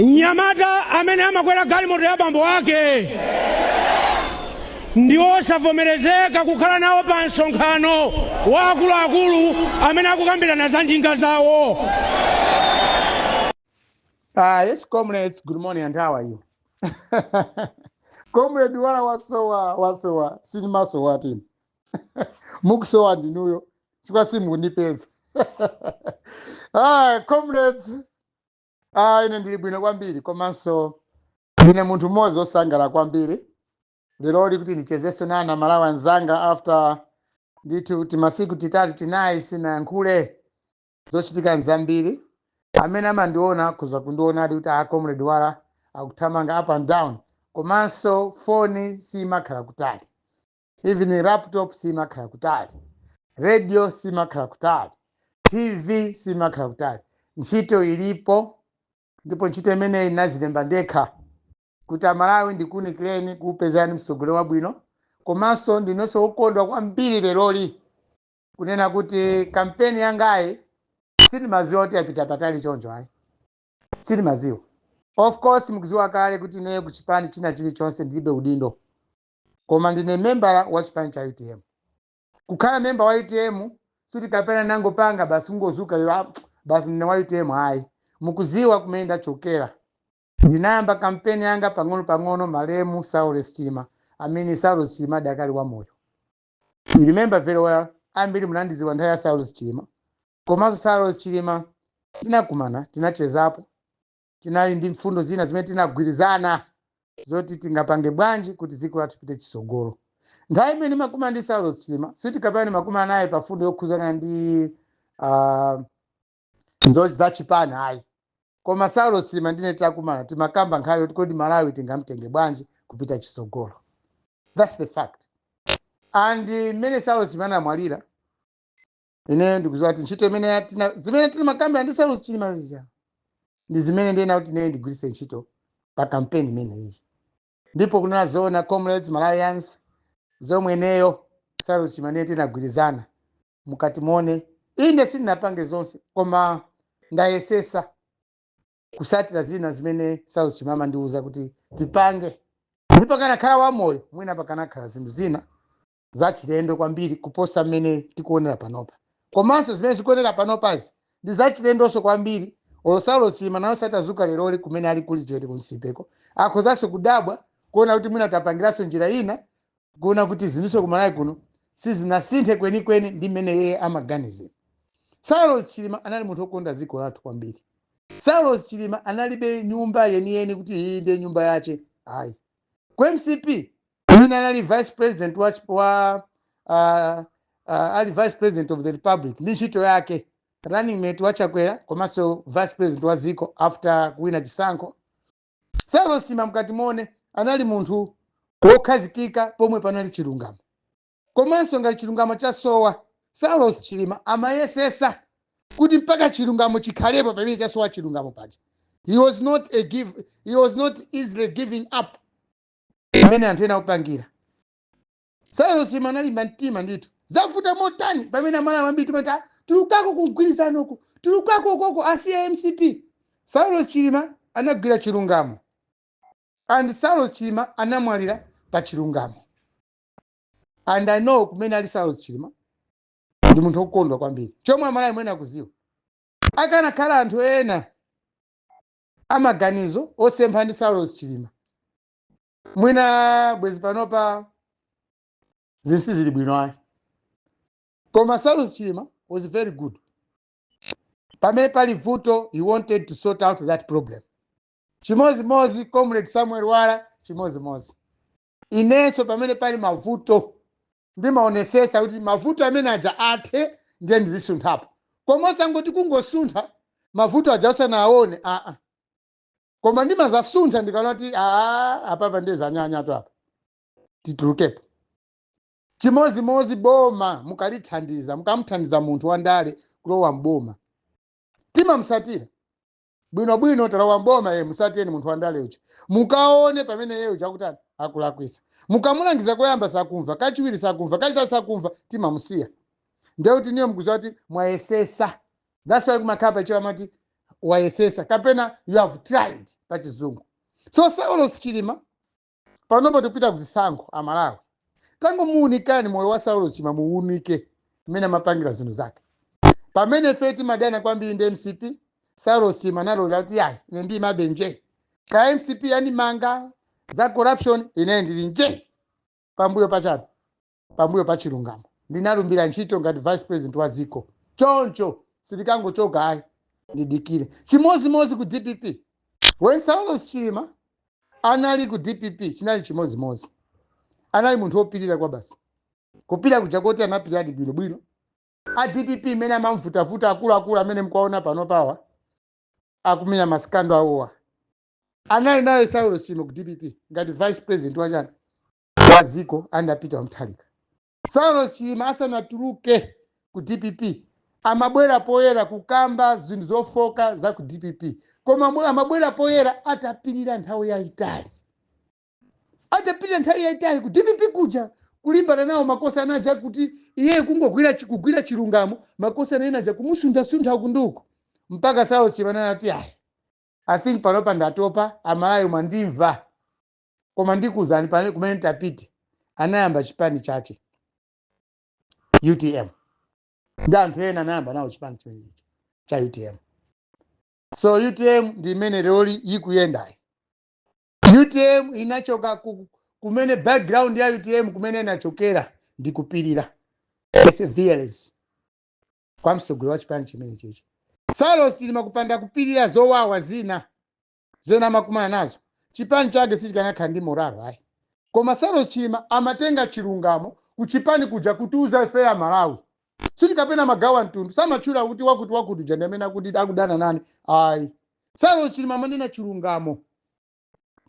Mnyamata amene amakwera galimoto ya bambo ake ndi osavomerezeka kukhala nawo pa msonkhano wa akuluakulu amene akukambirana za njinga zawo. Ah, yes, comrades, good morning and how are you? Comrade wala wasowa, wasowa, sinimasowa tini. Mukusowa ndinuyo, chifukwa simukundipeza. Ah, comrades, ah, ine ndili bwino kwambiri, komanso ndine munthu mmodzi osangalala kwambiri. Leroli kuti ndichezenso nanu Amalawi anzanga after ndithu timasiku titatu tinayi sinayankhule. Zochitika nzambiri. Amene amandiona kuza kundionadi kuti a Comrade Wala akuthamanga up and down, komanso foni simakhala kutali, even laptop simakhala kutali, radio simakhala kutali, TV simakhala kutali. Ntchito ilipo, ndipo ntchito imeneyi nazilemba ndekha kuti Amalawi ndikuunikireni, kuupezani msogolo wabwino. Komanso ndinonso wokondwa kwambiri leroli kunena kuti kampeni yangayi sindimaziwa kuti yapita patali choncho, ayi, sindimaziwa. Of course mukuziwa kale kuti ineyo kuchipani china chilichonse ndilibe udindo, koma ndine membala wa chipani cha UTM. Kukhala memba wa UTM suti kapena nangopanga basi kungozuka lero, "Ah, basi ndine wa UTM," ayi. Mukuziwa kumene ndachokera. Ndinayamba kampeni yanga pang'ono pang'ono malemu Saulos Chilima, amene Saulos Chilima adakali wa moyo. You remember very well, ambiri munandiziwa nthawi ya Saulos Chilima. Komanso Saulos Chilima tinakumana, tinachezapo, tinali ndi mfundo zina zimene tinagwirizana zoti tingapange bwanji kuti dziko lathu lipite chitsogolo. Nthawi imene ndimakumana ndi Saulos Chilima, sitikapena ndimakumana naye pa fundo yokhuzana ndi za chipani, ayi. Koma Saulos Chilima ndine takumana, timakamba nkhani yoti kodi Malawi tingamtenge bwanji kupita chitsogolo. That's the fact. And mmene Saulos Chilima anamwalira, ine ndikuziwa kuti ntchito imene zimene timakambira ndi Saulos Chilima zija ndi zimene ndiyena kuti ine ndigwiritse ntchito pa kampeni imeneyi. Ndipo kunena zoona, comrades, Malawians, zomwe ineyo Saulos Chilima ndiye tinagwirizana, mukati muone, inde sindinapange zonse, koma ndayesesa kusatira zina zimene Saulos Chilima amandiuza kuti tipange. Ndipo kanakhala wamoyo, mwina pakanakhala zinthu zina zachilendo kwambiri kuposa mmene tikuonera panopa. Komanso zimene zikuoneka panopazi ndi zachilendonso kwambiri. Olo Saulos Chilima nayo satazuka leroli kumene ali kuli chete kunsipeko, akhozanso kudabwa kuona kuti mwina tapangiranso njira ina, kuona kuti zinthuso kumalawi kuno sizinasinthe kwenikweni ndi mmene yeye amaganizira. Saulos Chilima anali munthu wokonda dziko lathu kwambiri. Saulos Chilima analibe nyumba yeniyeni kuti iyi ndiye nyumba yache, ayi. Ku MCP imene anali vice president wa ali vice president of the republic ndi ntchito yake, running mate wa Chakwera komanso vice president wa ziko after kuwina chisankho, Saulos Chilima mkati mone anali munthu wokhazikika pomwe panali chilungamo. Komanso ngati chilungamo chasowa, Saulos Chilima amayesesa kuti mpaka chilungamo chikhalepo pamene chasowa chilungamo paja. He was not easily giving up pamene anthu ena akupangira. Saulos Chilima analimba mtima ndithu, zavuta motani, pamene amalawi ambiri timati, "Ah, tulukako kumgwirizanoko, tulukako ukoko, asiye MCP." Saulos Chilima anagwira chilungamo, and Saulos Chilima anamwalira pa chilungamo. And I know kumene ali Saulos Chilima ndi munthu wokondwa kwambiri. Chomwe amalawi mwene akuziwa, akanakhala anthu ena amaganizo osempha ndi Saulos Chilima, mwina bwezi panopa zinsi zili bwino, ayi. Koma Saulos Chilima was very good. Pamene pali vuto, he wanted to sort out that problem. Chimozimozi Comrade Samuel Wala, chimozimozi inenso. Pamene pali mavuto, ndimaonesesa kuti mavuto amene aja athe, ndiye ndizisunthapo. Koma osangoti kungosuntha mavuto aja usanaone, aa. Koma ndimazasuntha ndikaona kuti aa, apapa ndiye zanyanya tu, apa titulukepo. Chimozimozi boma, mukalithandiza, mukamuthandiza munthu wandale kulowa mboma, timamusatira bwinobwino. Talowa mboma ye, musatiyeni munthu wandale uja, mukaone pamene iye uja akutani, akulakwisa. Mukamulangiza koyamba sakumva, kachiwiri sakumva, kachitatu sakumva, timamusiya. Ndekuti niyo mukuziwa kuti mwayesesa. That's why kumakhala pachiwa amati Wayesesa kapena you have tried pa Chizungu. So Saulos Chilima, panopo tikupita kuzisankho, Amalawi, tangomuunikani moyo wa Saulos Chilima, muunike mmene amapangira zinthu zake. Pamene ife timadana kwambiri ndi MCP, Saulos Chilima analolera kuti yayi, ine ndimabe nje ka MCP yanimanga za corruption, ine ndili nje pambuyo pachani? Pambuyo pa chilungamo. Ndinalumbira ntchito ngati vice president wa ziko, choncho sitikangochoka ayi, ndidikire. Chimozimozi ku DPP. When Saulos Chilima anali ku DPP, chinali chimozimozi. Anali munthu wopirira kwa basi, kupira kuja koti anapiradi bwinobwino. A DPP imene amamvutavuta, akuluakulu amene mkuwaona pano pawa akumenya ma scandal awowa, anali naye Saulos Chilima ku DPP ngati vice president wachani? Wa ziko under Peter Mutharika. Saulos Chilima asanatuluke ku DPP, amabwera poyera kukamba zinthu zofoka za ku DPP, koma amabwera poyera atapirira nthawi yayitali, atapirira nthawi yayitali ku DPP kuja, kulimbana nawo makosi anaja kuti iye kungogwira kugwira chilungamo, makosi anaena aja kumusunthasuntha kunduku, mpaka Saulos Chilima anati, "Ayi, I think panopa ndatopa, Amalawi mwandimva, koma ndikuwuzani pane kumene tapite." Anayamba chipani chache, UTM, ndi anthu ena anayamba nawo chipani chimenechi cha UTM. So UTM ndi imene lero ikuyendayi. UTM inachoka kumene background ya UTM kumene inachokera ndi kupirira, perseverance kwa mtsogoleri wa chipani chimene chichi Saulos Chilima. Kupanda kupirira zowawa zina zona amakumana nazo, chipani chake sichikanakhala ndi morale ayi. Koma Saulos Chilima amatenga chilungamo kuchipani kuja kutiuza ife ya Malawi. Sitikapena magawa mtundu, samatchula kuti wakuti wakuti uja ndi amene akuti akudana nani, ayi. Saulos Chilima amanena chilungamo,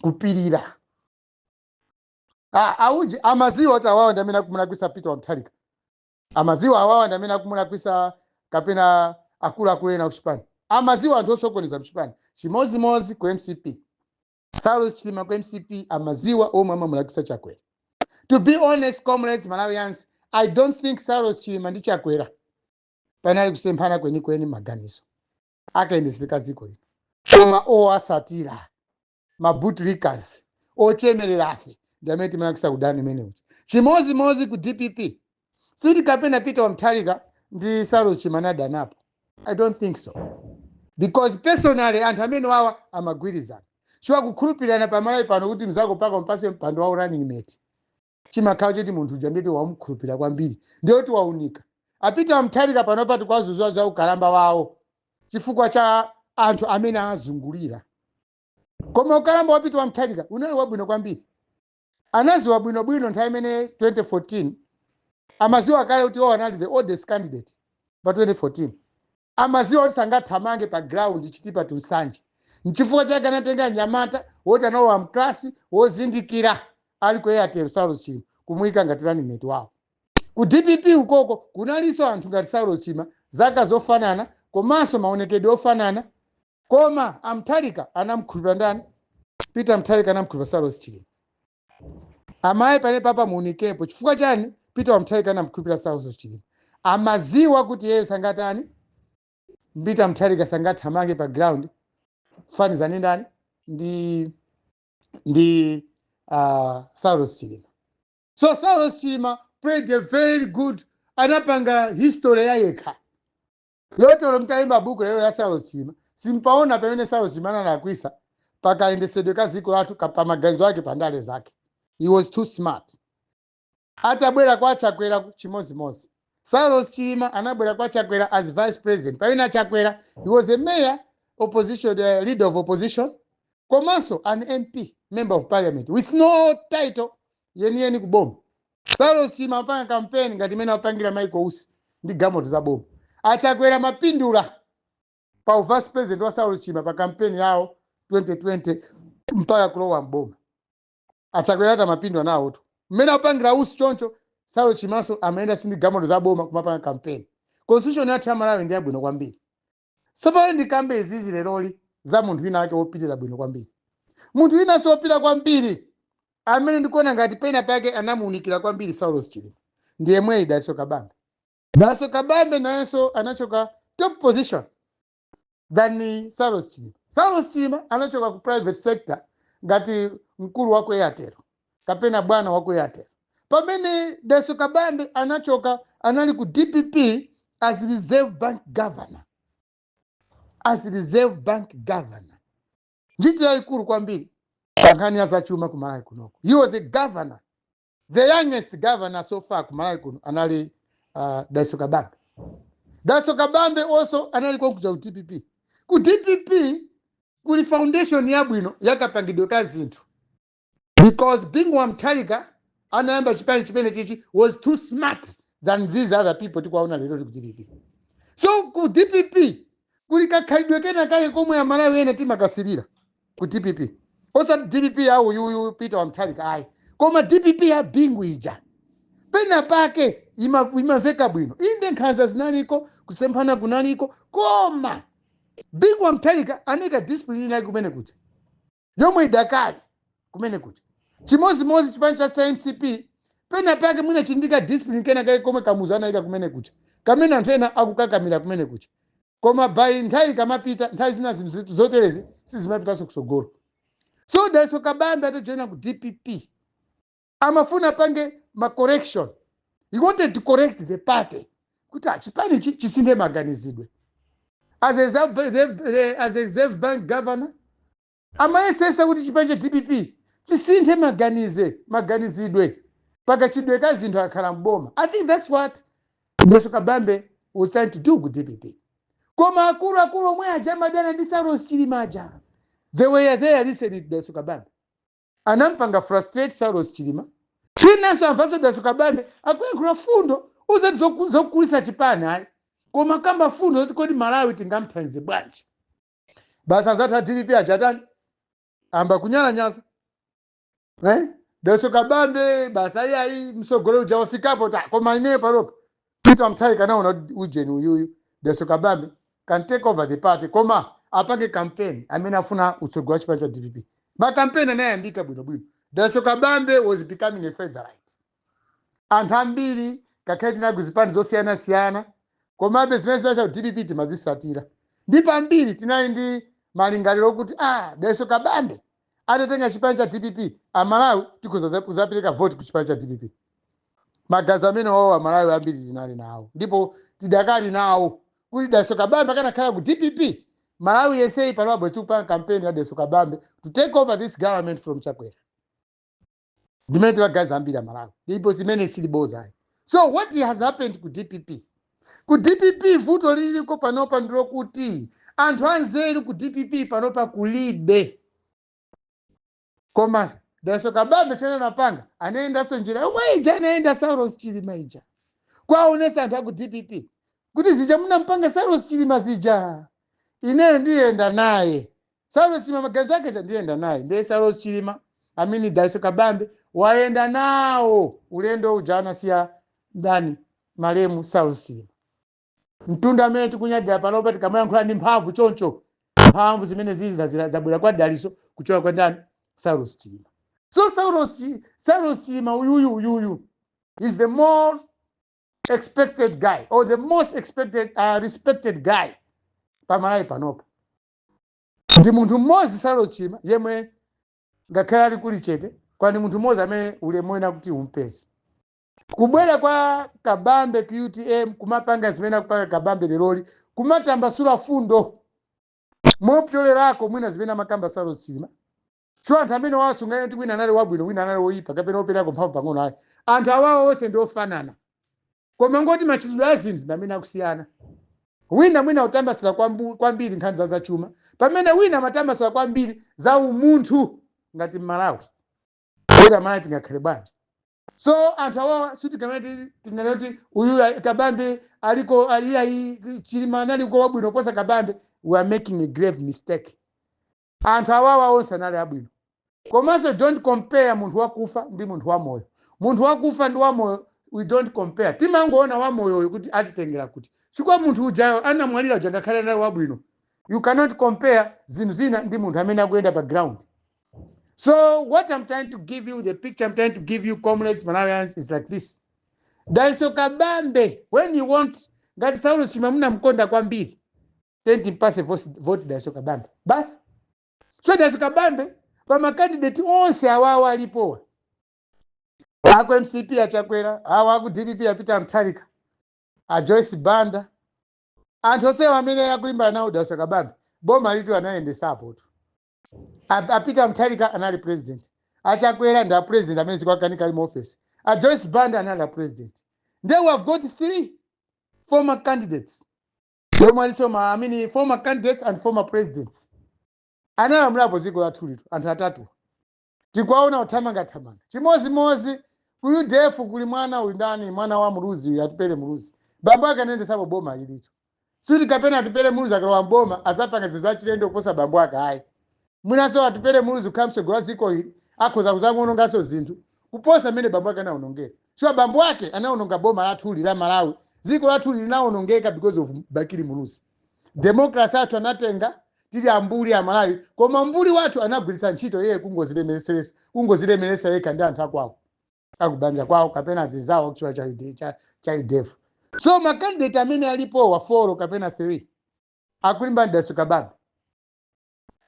kupirira. Auji amaziwa kuti awawa ndi amene akumulakwisa Peter Mutharika, amaziwa awawa ndi amene akumulakwisa kapena akuluakulu ena kuchipani, amaziwa anthu osokoneza mchipani. Chimozimozi ku MCP, Saulos Chilima ku MCP amaziwa omwe amamulakwisa Chakwera. To be honest, comrades, Malawians, I don't think Saulos Chilima ndi Chakwera panali kusemphana kwenikweni maganizo akayendetsedwe dziko lino, koma owasatira, ma bootlickers, ochemerera afe ndi amene timayakisa kudani imene uja. Chimozimozi ku DPP, siti kapena Peter Mutharika ndi Saulos Chilima anadanapo. I don't think so, because personally anthu amene wawa amagwirizana chiwa kukhulupirana. Pamalawi pano kuti mzako paka mpase mpando wa running mate, chimakhala choti munthu uja nditi wamukhulupirira kwambiri, ndiyoti waunika. A Peter Mutharika panopa tikwazuzwa za ukalamba wawo chifukwa cha anthu amene azungulira, koma ukalamba wa Peter Mutharika unali wabwino kwambiri. Anaziwa bwinobwino nthawi imene 2014, amaziwa kale kuti iwo anali the oldest candidate pa 2014. Amaziwa kuti sangathamange pa ground Chitipa to Nsanje, nchifukwa chake anatenga nyamata woti analowa mklasi, wozindikira, ali ku Airtel, Saulos Chilima, kumuyika ngati running mate wawo. Ku DPP ukoko kunalinso anthu ngati Saulos Chilima, zaka zofanana komanso maonekedwe ofanana, koma amthalika anamkhulupirira ndani? Peter Mutharika anamkhulupirira Saulos Chilima. Amayi, pane papa muunikepo chifukwa chani Peter Mutharika anamkhulupirira Saulos Chilima. Amaziwa kuti iyeyo sangatani, Peter Mutharika sangathamange pa ground kufanizani ndani? Ndi Saulos Chilima. So Saulos Chilima played a very good, anapanga history ya yekha yotero mtalemba buku yeyo ya Saulos Chilima, simpaona pamene Saulos Chilima analakwisa pakayendesedwe ka dziko lathu pamaganizo ake, pandale zake. He was too smart. Atabwera kwa Chakwera, chimozimozi. Saulos Chilima anabwera kwa Chakwera as vice president pamene Chakwera he was a mayor, opposition, the leader of opposition, komanso an MP, member of parliament with no title yeniyeni kuboma. Saulos Chilima apanga campaign ngati imene apangira Michael Usi ndi galimoto za boma. Achakwera mapindula pa vice president wa Saulos Chilima pa campaign yawo 2020 mpaka kulowa mboma. Achakwera ati amapindula nawo tu mmene apangira Usi choncho. Saulos Chilimanso amayenda ndi galimoto za boma kumapanga campaign. Constitution yathu ya Malawi ndi yabwino kwambiri. Tsopano ndikambe izizi leroli za munthu wina ake wopitira bwino kwambiri, munthu winanso wopita kwambiri amene ndikuona ngati pena pake anamuunikira kwambiri Saulos Chilima, ndiye mweyi Dalitso Kabambe. Dalitso Kabambe nayenso anachoka top position. Than Saulos Chilima. Saulos Chilima anachoka ku private sector ngati mkulu wa ku Airtel kapena bwana wa ku Airtel, pamene Dalitso Kabambe anachoka anali ku DPP as Reserve Bank governor, as Reserve Bank governor, ntchito yayikulu kwambiri pa nkhani ya zachuma ku Malawi kunoko. He was a governor, the youngest governor so far ku Malawi kuno anali Dalitso Kabambe. Dalitso Kabambe also anali kwakuja ku DPP. Ku DPP kuli foundation yabwino yakapangidwe ka zinthu, because Bingu wa Mutharika anayamba chipani chimene chichi was too smart than these other people tikuwaona lero ku DPP. So ku DPP kuli kakhalidwe kena kake komwe Amalawi ena timakasirira ku DPP, osati DPP ya uyuyu Peter wa Mutharika ayi, koma DPP ya Bingu ija pena pake imamveka bwino. Inde nkhanza zinaliko, kusemphana kunaliko, koma Bingu wa Mutharika anayika discipline inali kumene kuja yomwe idakali kumene kuja. Chimozimozi chipani cha MCP, pena pake mwina chindika discipline kena kake komwe Kamuzu anayika kumene kuja, kamene anthu ena akukakamira kumene kuja, koma by nthawi kamapita, nthawi zina zinthu zoterezi sizimapitanso kusogolo. So Dalitso Kabambe atajoina ku DPP amafuna pange ma correction. He wanted to correct the party kuti chipani chisinthe maganizidwe. As a Reserve Bank governor amayesesa kuti chipani cha DPP chisinthe maganizidwe pakachidwe ka zinthu akhala mboma. I think that's what Dalitso Kabambe was trying to do ku DPP. Koma akuluakulu omwe aja amadana ndi Saulos Chilima aja, they were there listening to Dalitso Kabambe. Anampanga frustrate Saulos Chilima. Sinanso amvanso Dalitso Kabambe akuyankhula fundo uzati zokulisa chipani ayi, koma kamba fundo zoti kodi Malawi tingamthandize bwanji. Basi anzathu a DPP aja atani? Amba kunyalanyaza, eh? Dalitso Kabambe basi ayi, msogolero uja wafikapo ta. Koma ineyo palopo Peter Mutharika anaona kuti ujeni uyuyu Dalitso Kabambe can take over the party, koma apange campaign amene afuna utsogoleri wa chipani cha DPP. Ma campaign anayambika bwinobwino. Dalitso Kabambe was becoming a favorite. Anthu ambiri, ngakhale tinali kuzipani zosiyanasiyana, komabe zimene zimene cha DPP timazisatira, ndipo ambiri tinali ndi malingaliro okuti Dalitso Kabambe atatenga chipani cha DPP, Amalawi tikhoza kuzapereka vote ku chipani cha DPP. Magazi amene wawo Amalawi ambiri tinali nawo ndipo tidakali nawo kuti Dalitso Kabambe akanakhala ku DPP, Malawi yenseyi panopo tikupanga campaign ya Dalitso Kabambe to take over this government from Chakwera. Ndimene timagazi ambiri Amalawi, ndipo zimene silibozayi. So what has happened ku DPP? Ku DPP vuto liliko panopa ndilokuti anthu anzeru ku DPP panopa kulibe. Koma Dalitso Kabambe chene anapanga, anayendanso njira yomwe ija anayenda Saulos Chilima ija, kwaonesa anthu aku DPP kuti zija munampanga Saulos Chilima zija, ineyo ndiyenda naye Saulos Chilima, maganizo ake ndiyenda naye. Ndiye Saulos Chilima amene Dalitso Kabambe wayenda nawo ulendo uja anasiya ndani? Malemu Saulos Chilima. Mtundu amene tikunyadira panopa, tikamayankhula ndi mphamvu choncho, mphamvu zimene zizi zabwera kwa Dalitso kuchoka kwa ndani? Saulos Chilima. So Saulos Chilima uyuyu uyuyu is the more expected guy or the most expected, respected guy pamalawi panopa. Ndi munthu mmodzi Saulos Chilima yemwe ngakhale ali kuli chete, kwani munthu mmodzi amene ulemu wena kuti umpeze. Kubwera kwa Kabambe ku UTM, kumapanga zimene akupanga Kabambe leroli, kumatambasula fundo mopyolerako mwina zimene amakamba Saulos Chilima. So anthu amene wasungana kuti wina anali wabwino, wina anali woyipa kapena wopereka mphamvu pang'ono, ayi. Anthu awawo onse ndi ofanana, koma ngoti machitidwe a zinthu ndi amene akusiyana. Wina mwina akutambasula kwambiri nkhani za zachuma, pamene wina amatambasula kwambiri za umunthu ngati Mmalawi, kuti Amalawi tingakhale bwanji. So anthu awawa sitikamati tinganena kuti uyu Kabambe aliko aliyayi, Chilima analiko wabwino kuposa Kabambe. We are making a grave mistake. Anthu awawa onse anali abwino. Komanso don't compare munthu wakufa ndi munthu wamoyo. Munthu wakufa ndi wamoyo, we don't compare. Timangoona wamoyoyo kuti atitengera kuti, chifukwa munthu ujayo anamwalira uja ngakhale anali wabwino, you cannot compare zinthu zina ndi munthu amene akuyenda pa ground. So what I'm trying to give you, the picture I'm trying to give you, comrades, Malawians, is like this. Dalitso Kabambe, when you want, ngati Saulo Chilima munamkonda kwambiri. Tenti mpase vote Dalitso Kabambe basi. So Dalitso Kabambe, pa macandidate onse awawa alipowa, aku MCP aChakwera, awa aku DPP apita Mutharika, a Joyce Banda, anthu onsewa amene akulimbana nawo Dalitso Kabambe, boma litu anayendesapo tu. Apita Mutharika anali president, aChakwera ndi a president amene zikuwakanika ali mu office, a Joyce Banda anali a president. Then we have got three former candidates yomwe aliso ma, I mean, former candidates and former presidents analamulapo dziko lathu lito. Anthu atatu tikuwaona kuthamangathamanga. Chimozimozi ku UDF kuli mwana uyu, ndani, mwana wa Muluzi uyu, Atupele Muluzi. Bambo ake anayendesapo boma lilicho. Sikuti kapena Atupele Muluzi akalowa mboma azapanga zinthu zachilendo kuposa bambo ake, ayi. Mwinanso Atupele Muluzi kukhala mtsogoleri wa dziko ili akhoza kuzangononganso zinthu kuposa mmene bambo ake anawonongera. So bambo ake anawononga boma lathuli la Malawi. Dziko lathuli linawonongeka because of Bakili Muluzi. Democracy athu anatenga tili ambuli a Malawi, koma mbuli wathu anagwiritsa ntchito iye kungozilemeresa yekha ndi anthu akwawo, akubanja kwawo kapena azinzawo kuchiwa cha UDF. So macandidate amene alipo wa 4 kapena 3 akulimba ndi Dalitso Kabambe.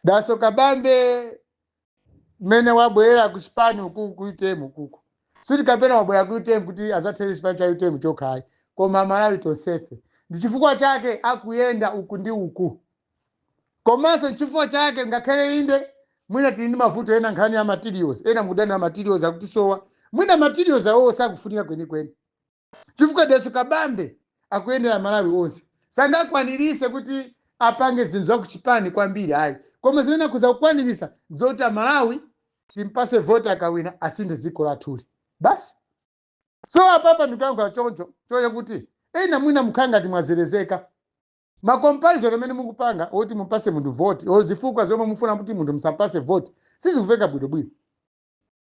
Dalitso Kabambe mmene wabwerera ku chipani uku, ku UTM ukuku, sikuti kapena wabwera ku UTM kuti azathere chipani cha UTM chokhayi, koma Malawi tonsefe. Ndi chifukwa chake akuyenda uku ndi uku. Komanso nchifukwa chake, ngakhale inde mwina tili ndi mavuto ena, nkhani ya materials, ena mudani wa materials akutisowa, mwina materials awowo sakufunika kwenikweni, chifukwa Dalitso Kabambe akuyendera Malawi onse. Sangakwanirise kuti apange zinthu zakuchipani kwambiri, ayi, koma zimene akhoza kukwanirisa zoti Amalawi timpase voti, akawina asinthe dziko lathuli basi. So apapa ndikuyankhula choncho choye kuti ena mwina mukhala ngati mwazerezeka. Macomparison amene mukupanga oti mupase munthu voti or zifukwa zomwe mufuna kuti munthu musampase voti sizikuveka bwinobwino.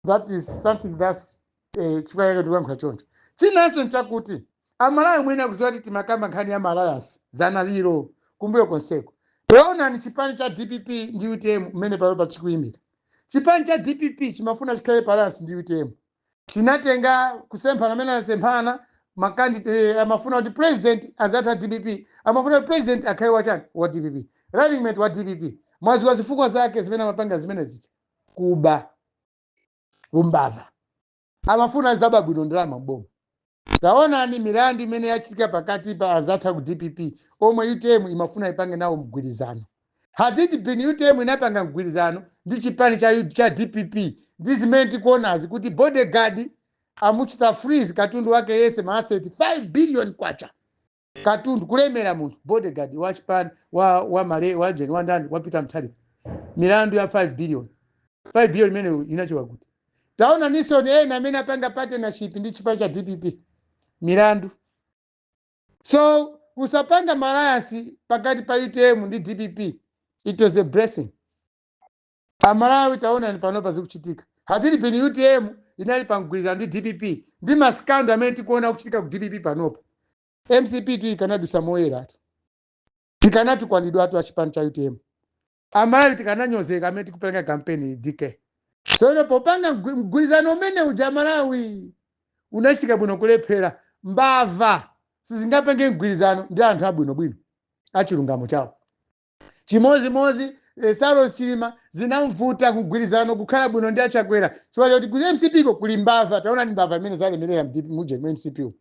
That is something that's chifukwa chake ndikuyankhula choncho. Chinanso nchakuti Amalawi mwene akuziwa kuti timakamba nkhani ya maalliance dzana lilo kumbuyo konseko. Taonani chipani cha DPP ndi UTM mmene palo pachikuyimira. Chipani cha DPP chimafuna chikhale pa alliance ndi UTM. Chinatenga kusemphana amene anasemphana macandidate. Amafuna kuti president azatha DPP, amafuna kuti president akhale wachani, wa DPP, running mate wa DPP. Mwaziwa zifukwa zake zimene amapanga zimene zicha? Kuba, umbava. Amafuna zaba bwino ndalama mboma. Taonani milandu imene yachitika pakati pa azatha ku DPP omwe UTM imafuna ipange nawo mgwirizano. Had it been UTM inapanga mgwirizano ndi chipani cha DPP, ndi zimene tikuonazi kuti bodyguard amuchita freeze katundu wake yese, maasset 5 billion kwacha katundu, kulemera munthu, bodyguard wa chipani wa male wa jeni wa ndani, wapita Mutharika, milandu ya 5 billion. 5 billion imene inachoka kuti? Taona nisoni ena amene apanga partnership ndi chipani cha DPP, milandu. So kusapanga maalliance pakati pa UTM ndi DPP, it was a blessing. Amalawi, taona panopa zikuchitika. Had it been UTM inali pa mgwirizano ndi DPP, ndi mascandal amene tikuona kuchitika ku DPP panopa, MCP tu ikanadusa moyeratu, tikanatukwanidwatu achipani cha UTM. Amalawi tikananyozeka amene tikupanga kampeni DK. So popanga mgwirizano umene uja, Malawi, unachitika bwino kulephera. Mbava sizingapange mgwirizano ndi anthu abwinobwino achilungamo chawo. Chimozimozi Saulos Chilima zinamvuta kugwirizano kukhala bwino ndi aChakwera chifukwa chakuti ku MCP ko kuli mbava. Taona ni mbava imene zalemerera muje mu MCP umu.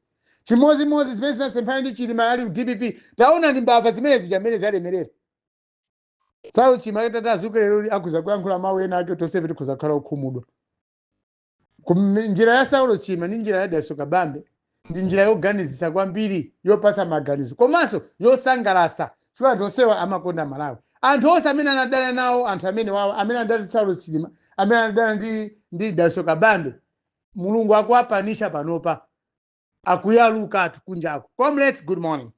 Chimozimozi zimene zinasemphana ndi Chilima ali ku DPP, taona ni mbava zimene zija mmene zalemerera. Saulos Chilima tata azuke lero akuza kuyankhula mawu ena ake, tonsefe tikhoza kukhala okhumudwa. Njira ya Saulos Chilima ndi njira ya Dalitso Kabambe ndi njira yoganizitsa kwambiri, yopasa maganizo komanso yosangalasa, chifukwa anthu onsewa amakonda Malawi. Anthu onse amene anadana nawo, anthu amene wawa amene anadana ndi Saulos Chilima, amene anadana ndi Dalitso Kabambe, Mulungu akuwapanisha panopa, akuyaluka athu kunjako. Comrades, good morning.